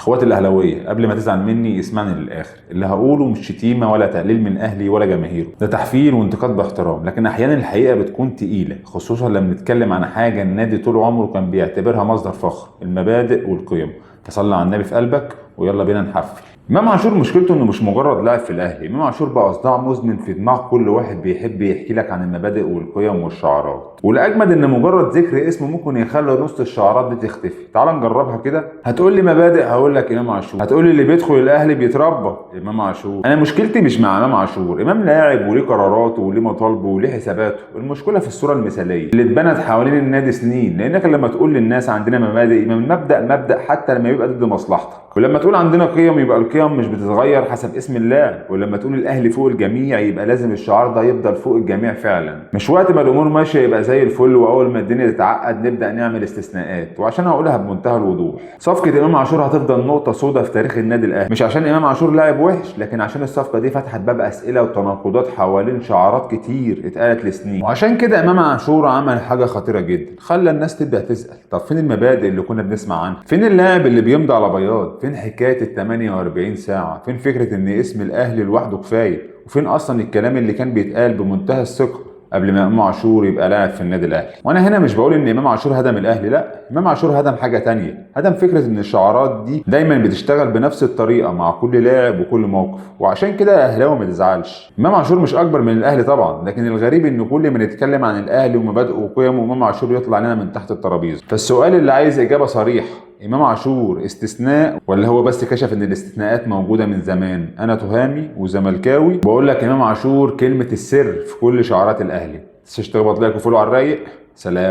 اخواتي الاهلاوية، قبل ما تزعل مني اسمعني للاخر. اللي هقوله مش شتيمه ولا تقليل من اهلي ولا جماهيره، ده تحفيل وانتقاد باحترام، لكن احيانا الحقيقة بتكون تقيلة، خصوصا لما نتكلم عن حاجة النادي طول عمره كان بيعتبرها مصدر فخر، المبادئ والقيم. فصلي على النبي في قلبك ويلا بينا نحفل. امام عاشور مشكلته انه مش مجرد لاعب في الاهلي، امام عاشور بقى صداع مزمن في دماغ كل واحد بيحب يحكي لك عن المبادئ والقيم والشعارات. والاجمد ان مجرد ذكر اسمه ممكن يخلي نص الشعارات دي تختفي. تعال نجربها كده. هتقول لي مبادئ، هقول لك امام عاشور. هتقول لي اللي بيدخل الاهلي بيتربى، امام عاشور. انا مشكلتي مش مع امام عاشور، امام لاعب وليه قراراته وليه مطالبه وليه حساباته. المشكلة في الصورة المثالية اللي اتبنت حوالين النادي سنين، لانك لما تقول للناس عندنا مبادئ يبقى المبدا مبدا حتى لما يبقى ضد مصلحتك، ولما تقول عندنا قيم يبقى القيم مش بتتغير حسب اسم اللاعب، ولما تقول الاهلي فوق الجميع يبقى لازم الشعار ده يفضل فوق الجميع فعلا. مش وقت ما الامور ماشية يبقى زي الفل، واول ما الدنيا تتعقد نبدا نعمل استثناءات. وعشان اقولها بمنتهى الوضوح، صفقة امام عاشور هتفضل نقطة سوداء في تاريخ النادي الاهلي، مش عشان امام عاشور لاعب وحش، لكن عشان الصفقة دي فتحت باب اسئلة وتناقضات حوالين شعارات كتير اتقالت لسنين. وعشان كده امام عاشور عمل حاجة خطيرة جدا، خلى الناس تبدا تسال: طب فين المبادئ اللي كنا بنسمع عنها؟ فين اللاعب اللي بيمضي على بياض؟ فين حكاية ال 48 ساعة؟ فين فكرة ان اسم الاهلي لوحده كفاية؟ وفين اصلا الكلام اللي كان بيتقال بمنتهى الثقة قبل ما امام عاشور يبقى لاعب في النادي الاهلي؟ وانا هنا مش بقول ان امام عاشور هدم الاهلي، لا، امام عاشور هدم حاجة تانية، هدم فكرة ان الشعارات دي دايما بتشتغل بنفس الطريقة مع كل لاعب وكل موقف. وعشان كده يا اهلاوي ما تزعلش، امام عاشور مش اكبر من الاهلي طبعا، لكن الغريب ان كل ما نتكلم عن الاهلي ومبادئه وقيمه امام عاشور يطلع لنا من تحت الترابيزة. فالسؤال اللي عايز اجابه صريحه: امام عاشور استثناء ولا هو بس كشف ان الاستثناءات موجودة من زمان؟ انا تهامي وزملكاوي بقول لك امام عاشور كلمة السر في كل شعارات الاهلي. تنساش تخبط like و follow على الرايق. سلام.